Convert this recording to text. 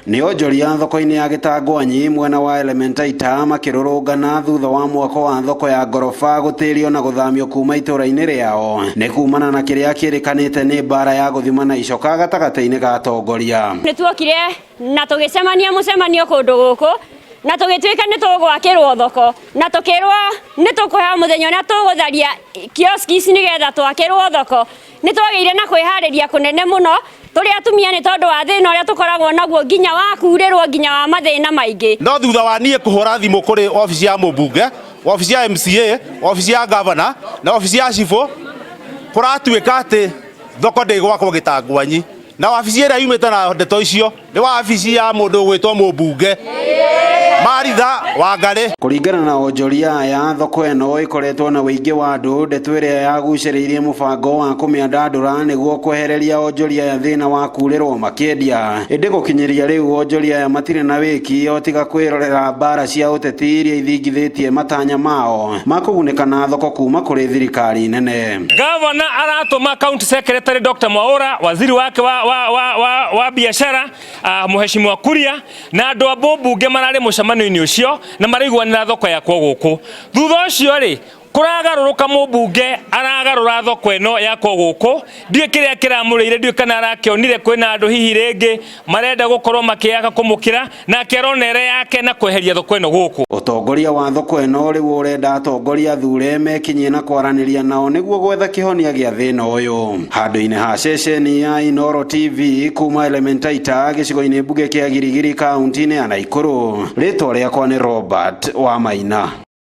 Nĩ onjoria thoko-inĩ ya Gĩtangwanyi mwena wa Elementaita makĩrũrũngana thutha wa mwako wa thoko ya ngoroba gũtĩrio na gũthamio kuma itũra-inĩ rĩao nĩ kumana na kĩrĩa kĩrĩkanĩte nĩ mbara ya gũthimana icoka gatagatĩ-inĩ ga atongoria. Nĩ tuokire na tũgĩcemania mũcemanio kũndũ gũkũ na tũgĩtuĩka nĩ tũgwakĩrwo thoko na tũkĩrwo nĩ tũkũheo mũthenya ũrĩa tũgũtharia kioski ici nĩgetha twakĩrwo thoko. Nĩ twagĩire na kwĩharĩria kũnene mũno tũrĩ atumia nĩ tondũ wa thĩna ũrĩa tũkoragwo naguo nginya wa kurĩrwo nginya wa mathĩna maingĩ. No thutha wa niĩ kũhũra thimũ kũrĩ wabici ya mũmbunge, wabici ya MCA, wabici ya gavana na wabici ya cibũ, kũratuĩka atĩ thoko ndĩgwakwo Gĩtangwanyi. Na wabici ĩrĩa yumĩte na ndeto icio nĩ wabici ya mũndũ ũgwĩtwo mũmbunge Maritha Wangarĩ. Kũringana na onjoria aya, thoko ĩno ĩkoretwo na ũingĩ wa andũ, ndeto ĩrĩa yagucĩrĩirie mũbango wa kũmĩandandũra nĩguo kwehereria onjoria aya thĩna wa kurĩrwo makĩendia. Ĩndĩ gũkinyĩria rĩu onjoria aya matirĩ na wĩki o tiga kwĩrorera mbara cia ũteti iria ithingithĩtie matanya mao ma kũgunĩka na thoko kuma kũrĩ thirikari nene. Gavana aratũma county secretary Dr. Mwaura, waziri wake wa biashara Mheshimiwa Kuria na andũ a mbunge mararĩ mũcemanio-inĩ ũcio na maraiguanĩra thoko yakwo gũkũ. Thutha ũcio rĩ, kũragarũrũka mũmbunge aragarũra thoko ĩno yakwo gũkũ, ndiũĩ kĩrĩa kĩramũrĩire, ndiũĩ kana arakĩonire kwĩna andũ hihi rĩngĩ marenda gũkorwo makĩaga kũmũkĩra, nake arona ere yake na kweheria thoko ĩno gũkũ. Ũtongoria wa thoko ĩno rĩu ũrenda atongoria athure mekinyie na kwaranĩria nao nĩguo gwetha kĩhonia gĩa thĩna ũyũ. Handũ-inĩ ha ceceni ya Inooro TV kuma Elementaita gĩcigo-inĩ mbunge kĩa Girigiri kaunti-inĩ ya Naikuru, rĩtwa rĩakwa nĩ Robert Wamaina.